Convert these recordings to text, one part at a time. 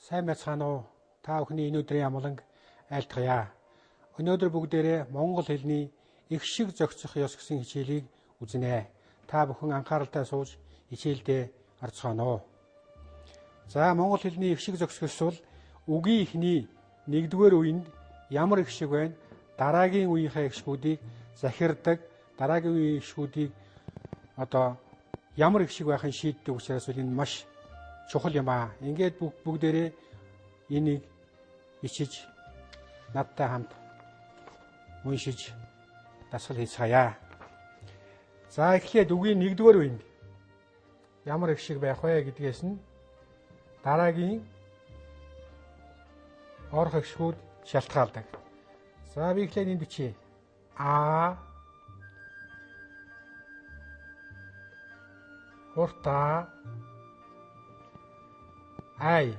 Сайн байцгаана уу? Та бүхний энэ өдрийн амгаланг айлтгая. Өнөөдөр бүгдээрээ монгол хэлний их шиг зохицох ёс гэсэн хичээлийг үзнэ. Та бүхэн анхааралтай сууж хичээлдээ орцгооно уу? За, монгол хэлний их шиг зохицох ёс бол үгийн эхний нэгдүгээр үеинд ямар их шиг байна? Дараагийн үеийнхээ эгшгүүдийг захирдаг, дараагийн үеийн эгшгүүдийг одоо ямар их шиг байхын шийддэг учраас энэ маш чухал юм аа. Ингээд бүгдээрээ энийг ичиж надтай хамт уншиж дасгал хийцгаая. За, эхлээд үгийн нэгдүгээр үеинд ямар их шиг байх вэ гэдгээс нь дараагийн орох эгшгүүд шалтгаалдаг. За, би эхлээд энд бичье. А урта ай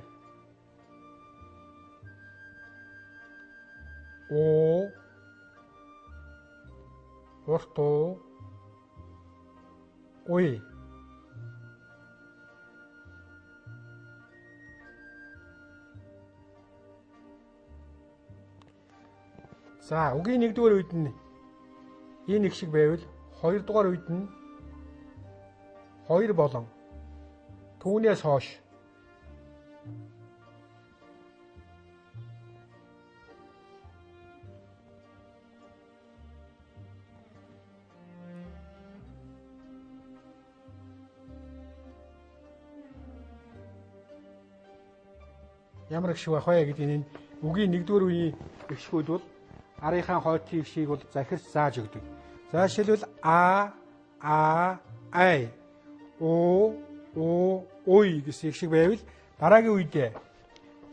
о урту уй. За, үгийн нэгдүгээр үед нь энэ их шиг байвал хоёрдугаар үед нь хоёр болон түүнээс хойш ямар их шиг байх вэ гэдгийг энэ үгийн нэгдүгээр үеийн эгшгүүд бол арынхаа хойдын эгшгийг бол захирч зааж өгдөг. За, жишээлбэл а ай о уй гэсэн эгшиг байвал дараагийн үедээ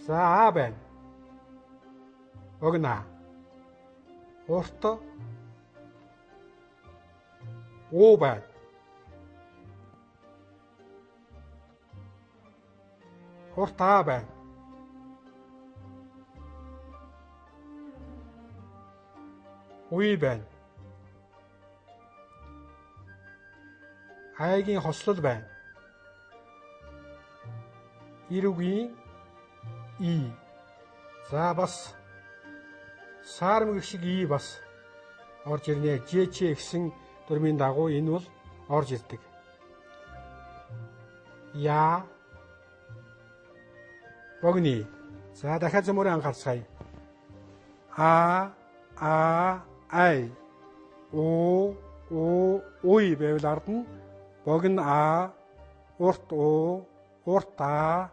за а байна. Огна. Урт о байна. Урт а байна. Уй байна. Айгийн хослол байна. Ирүгийн и. За, бас саармаг шиг и бас орж ирнэ. Ж ч гэсэн дүрмийн дагуу энэ бол орж ирдэг. Я богни. За, дахиад зөмөрөө анхаарцгаая. А ай о уй байвал ард нь богино а урт у урт а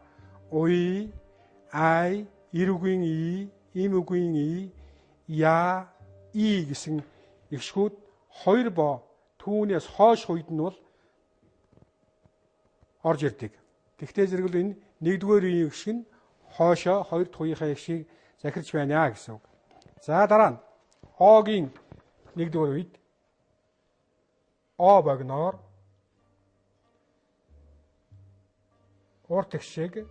уй ай эрүүгийн и им үгийн и я и гэсэн эгшгүүд хоёр бо түүнээс хойш үед нь бол орж ирдэг. Тэгвэл зэрэг энэ нэгдүгээр үеийн эгшиг нь хойшоо хоёр дахь үеийнхээ эгшгийг захирч байна гэсэн үг. За, дараа нь Огийн нэгдүгээр үед О богиноор урт эгшиг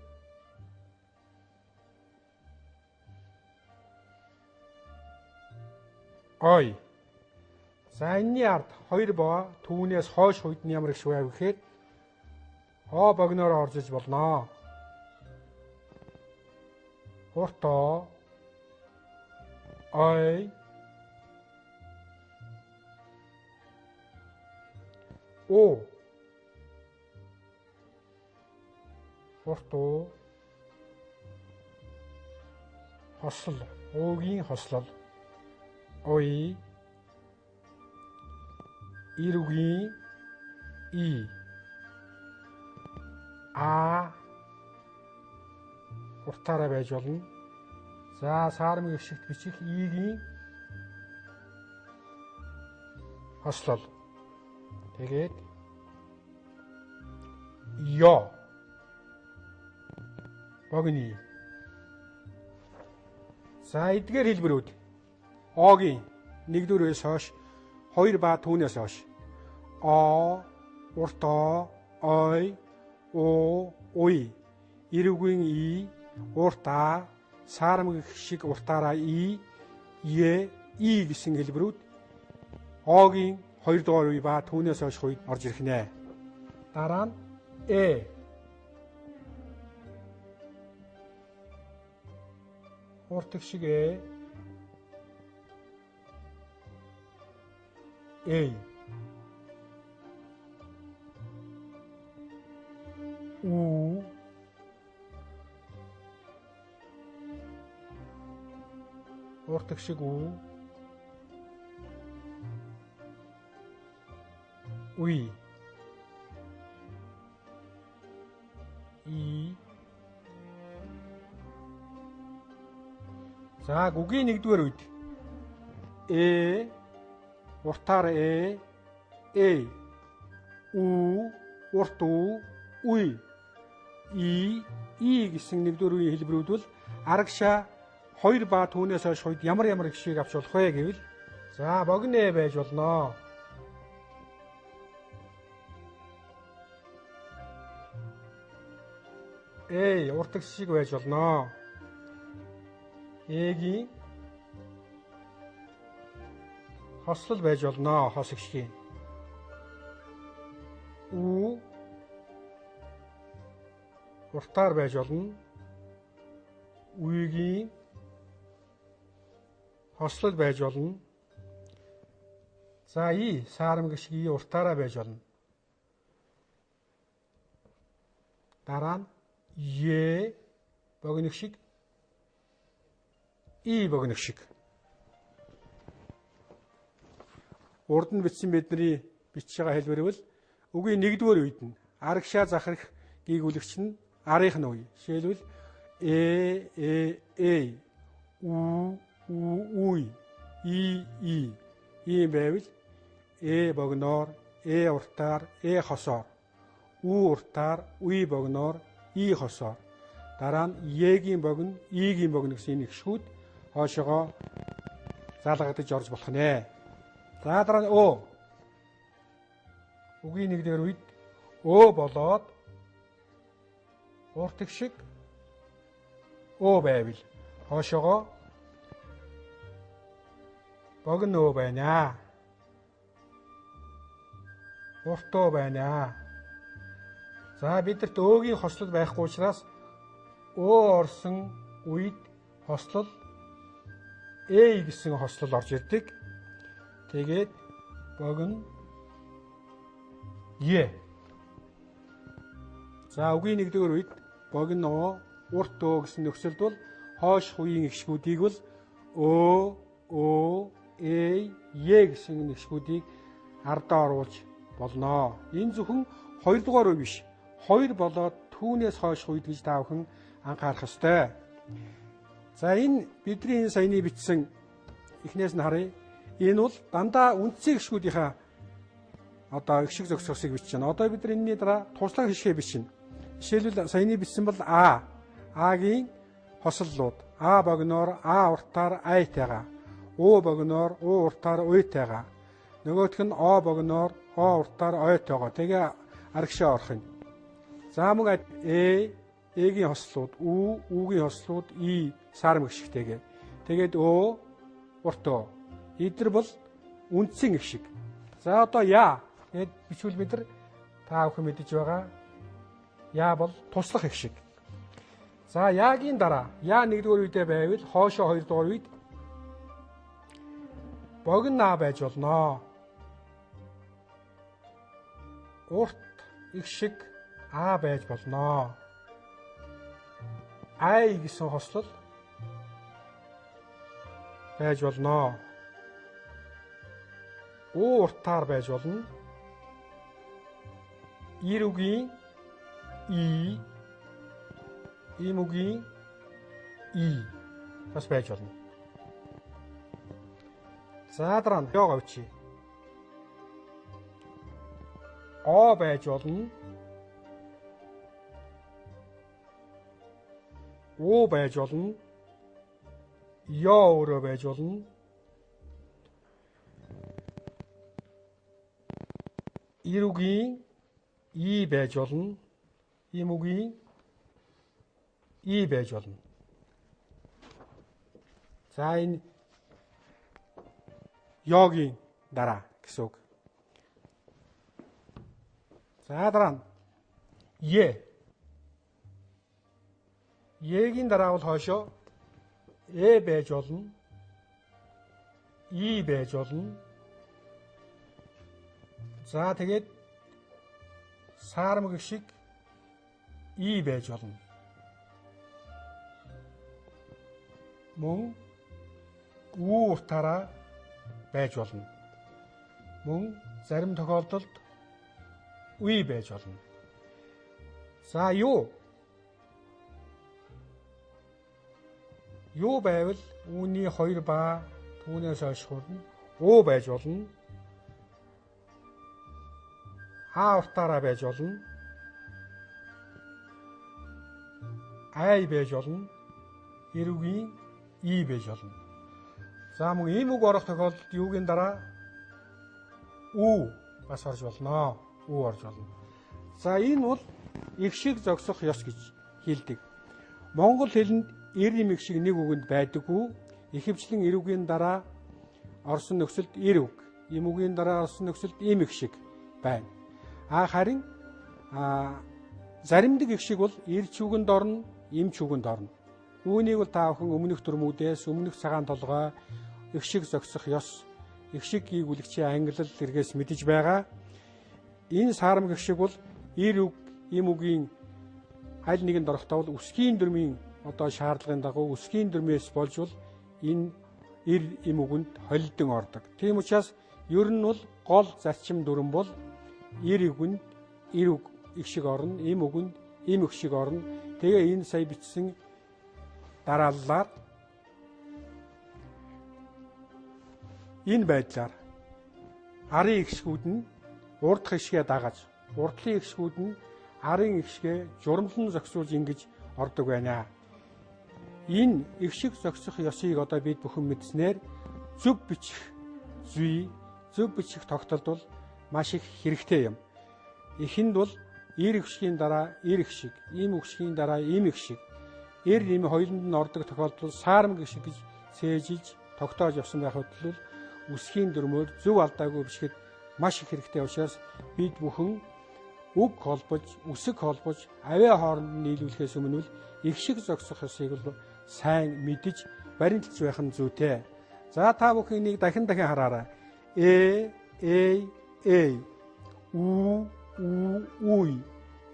ой. За, энэний ард хоёр бо түүнээс хойш үед нь ямар эгшиг байв гэхээр О богиноор орж иж болно. Урт О ой о урт у хослол уугийн хослол ой эрүүгийн и а уртаараа байж болно. За, саармаг эгшигт бичих игийн хослол. Тэгээд ё богино. За, эдгээр хэлбэрүүд Огийн нэгдүгээрээс хойш хоёр ба түүнээс хойш о урт о ой у уй эрүүгийн и урт а саармаг шиг уртаараа и е и гэсэн хэлбэрүүд Огийн хоёрдугаар үе ба түүнээс хойш үед орж ирэх нэ. Дараа нь э Урт их шиг э. Э. У. Урт их шиг у. Уи. И. За, гүгийн нэгдүгээр үед э уртаар э э у урт у уй и и гэсэн нэгдүгээр үеийн хэлбэрүүд бол арагшаа 2 ба түүнээс хойш үед ямар ямар гişийг авч болох вэ гэвэл за богино э байж болно. Э урт гişиг байж болно. Эгийн хослол байж болно, хос гişгийн. У уртаар байж болно. Үегийн хослол байж болно. За и саарам гişиг и уртаараа байж болно. Дараа нь е богино гişиг и богино гişиг. Урд нь бичсэн бидний бичиж байгаа хэлбэр бол үгийн нэгдүгээр үед нь арагшаа захирах гийгүүлэгч нь арын нь үе. Жишээлбэл э э э у у уй и и ийм байвал э богиноор, э уртаар, э хосоор, у уртаар, уй богиноор, и хосоор. Дараа нь е-гийн богино, и-гийн богино гэсэн энэ гишгүүд хоошоогоо залгагдаж орж болох нэ. За дараа нь өө. Үгийн нэгдүгээр үед өө болоод урт их шиг өө байвал хоошоогоо богино өө байна. Урт өө байна. За бидэрт өөгийн хослол байхгүй учраас өө орсон үед хослол э гэсэн хослол орж ирдэг. Тэгээд богино е. За үгийн нэгдүгээр үед богино оо, урт өө гэсэн нөхцөлд бол хойш үеийн гишгүүдийг бол өө, өө, э, е гэсэн гишгүүдийг ардаа оруулж болно. Энэ зөвхөн хоёрдугаар үе биш. Хоёр болоод түүнээс хойш үед гэж та бүхэн анхаарах ёстой. За энэ бидний энэ саяны бичсэн эхнээс нь харъя. Энэ бол дандаа үндсэн гишгүүдийнхаа одоо их шиг зохицохыг бичиж байна. Одоо бид нар энэний дараа туслах жишээ бичнэ. Жишээлбэл саяны бичсэн бол А. А-гийн хослолууд. А богиноор, А уртаар, Ай-тайгаа. У богиноор, У уртаар, Уй-тайгаа. Нөгөөх нь О богиноор, О уртаар, Ой-тойгоо. Тэгээ арагшаа орох юм. За мөн Э, Э-гийн хослолууд, У, У-гийн хослолууд, И саарам гишгтэйгээ. Тэгээд Өө, урт Өө. Эдгээр бол үндсэн гишг. За одоо Я гэд бичвэл бид нар та бүхэн мэдэж байгаа. Я бол туслах гишг. За Ягийн дараа Я нэгдүгээр үедээ байвал хоошоо хоёрдугаар үед богино А байж болно. Урт их шиг А байж болно. Ай гэсэн хослол байж болно. У уртаар байж болно. Ир үгийн И, ийм үгийн И бас байж болно. За дараа нь ёг авчи. О байж болно. У байж болно. Ё өөрөө байж болно. Ир үгийн И байж болно. Ийм үгийн И байж болно. За энэ ёгийн дараа гэсэн үг. За дараа нь Е. Егийн дараа бол хойшоо Э байж болно. И байж болно. За тэгээд саармаг шиг И байж болно. Мөн үү уртаараа байж болно. Мөн зарим тохиолдолд үе байж болно. За юу? Юу байвал үүний 2 ба түүнээс хойш хурна уу байж болно. А уртаараа байж болно. Ай байж болно. Эрүүгийн и байж болно. За мөн ийм үг орох тохиолдолд юугийн дараа үү бас орж болно. Үү орж болно. За энэ бол их шиг зогсох ёс гэж хэлдэг. Монгол хэлэнд эр юм их шиг нэг үгэнд байдаггүй. Ихэвчлэн эр үгийн дараа орсон нөхцөлд эр үг, им үгийн дараа орсон нөхцөлд им их шиг байна. А харин заримдаг их шиг бол эр ч үгэнд орно, им ч үгэнд орно. Үүнийг бол та бүхэн өмнөх дүрмүүдээс, өмнөх цагаан толгой их шиг зогсох ёс, их шиг гийгүүлэгчийн ангилал эргээс мэдэж байгаа. Энэ саарамг их шиг бол эр үг, им үгийн аль нэгэнд орохдоо бол үсгийн дүрмийн одоо шаардлагын дагуу үсгийн дүрмээс болж бол энэ эр им үгэнд холилдон ордог. Тийм учраас ер нь бол гол зарчим дүрэм бол эр үгэнд эр үг их шиг орно, им үгэнд им их шиг орно. Тэгээ энэ сая бичсэн дарааллаар энэ байдлаар арын эгшгүүд нь урдах эгшгээ дагаж, урдлын эгшгүүд нь арын эгшгээ журамлан зохицуулж ингэж ордог байна. Энэ эгшиг зохицох ёсыг одоо бид бүхэн мэдснээр зөв бичих зүй, зөв бичих тогтолд бол маш их хэрэгтэй юм. Эхэнд бол эр эгшгийн дараа эр эгшиг, им эгшгийн дараа им эгшиг, эр им хоёуланд нь ордог тохиолдолд саарамг эгшиг гэж цээжилж тогтоож явсан байх бол үсгийн дүрмээр зөв алдаагүй бичихэд маш их хэрэгтэй учраас бид бүхэн үг холбож, үсэг холбож, авиа хооронд нь нийлүүлэхээс өмнө их шиг зогсох ёсыг бол сайн мэдэж баримталж байх нь зүйтэй. За та бүхэн энийг дахин дахин хараарай. Э, э, э, у, у, уй,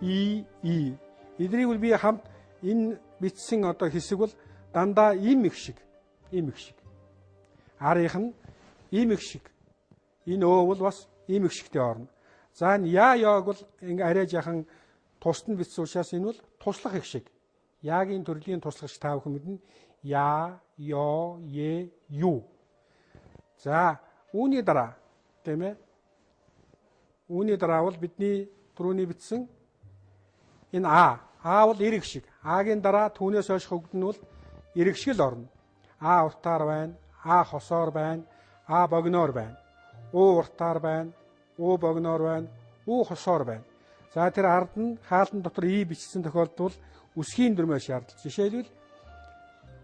и, и. Эднийг бол би хамт энэ бичсэн одоо хэсэг бол дандаа им их шиг, им их шиг. Арынх нь им их шиг. Энэ өө бол бас им их шигтэй орно. За энэ яа ёог бол ингээ арай жаахан тусад нь бичсэн учраас энэ бол туслах их шиг. Яагийн төрлийн туслах шиг та бүхэн мэднэ. Я, ё, е, ю. За үүний дараа тийм ээ. Үүний дараа бол бидний түрүүний бичсэн энэ а. А бол эрэг шиг. А-гийн дараа түүнээс хойш хөгд нь бол эрэг шиг л орно. А уртаар байна, а хосоор байна, а богиноор байна. У уртаар байна, у богиноор байна, у хосоор байна. За тэр ард нь хаалтан дотор и бичсэн тохиолдолд бол үсгийн дүрмээр шаардлагатай. Жишээлбэл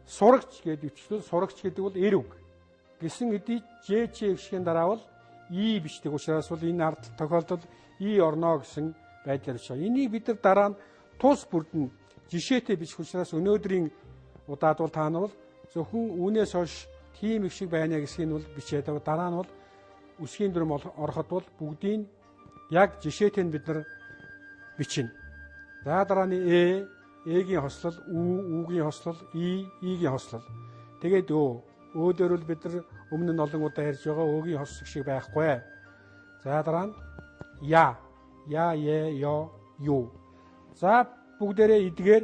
сурагч гэдэг үгчлэл сурагч гэдэг бол эр үг. Гэсэн эдий ж ч гişгийн дараа бол и бичдэг учраас бол энэ ард тохиолдолд и орно гэсэн байдлаар бичсэн. Энийг бид нар дараа нь тус бүрдэн жишээтэй бичих учраас өнөөдрийн удаад бол та нар бол зөвхөн үүнээс хойш тийм их шиг байна гэдгийг нь бол бичээд байгаа. Дараа нь бол үсгийн дүрэм ороход бол бүгдийг яг жишээтэй нь бид нар бичнэ. За дараа нь э, эгийн хослол, ү, үгийн хослол, и, игийн хослол. Тэгээд өө. Өө дээр бол бид нар өмнө нь олон удаа ярьж байгаа өөгийн хослол шиг байхгүй. За дараа нь я, я, е, ё, ю. За бүгдээрээ эдгээр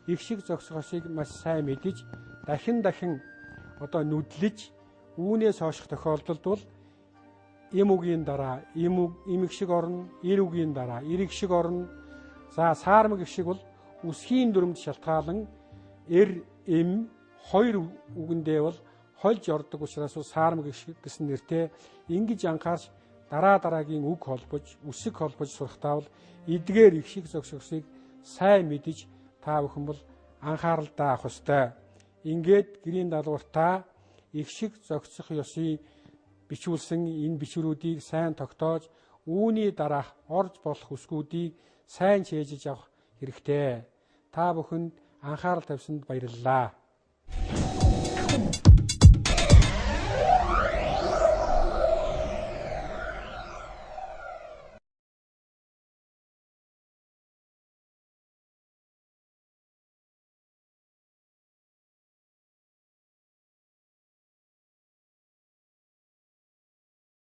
их шиг зогсохосыг маш сайн мэдэж дахин дахин одоо нүдлэж үүнээс хойших тохиолдолд бол им үгийн дараа им үг им их шиг орно, эр үгийн дараа эр их шиг орно. За саармаг их шиг бол үсгийн дүрмд шалтгаалan эр им хоёр үгэндээ бол хольж ордог учраас саармаг их шиг гэсэн нэртэй ингэж анхаарч дараа дараагийн үг холбож, үсэг холбож сурахтаа бол эдгээр их шиг зогсохсыг сайн мэдэж та бүхэн бол анхааралдаа авах ёстой. Ингээд гэрийн даалгавартаа их шиг зогсох ёсыг бичүүлсэн энэ бичвэрүүдийг сайн тогтоож үүний дараах орж болох үсгүүдийг сайн чэйжиж авах хэрэгтэй. Та бүхэнд анхаарал тавьсанд баярлалаа. Эрдэм.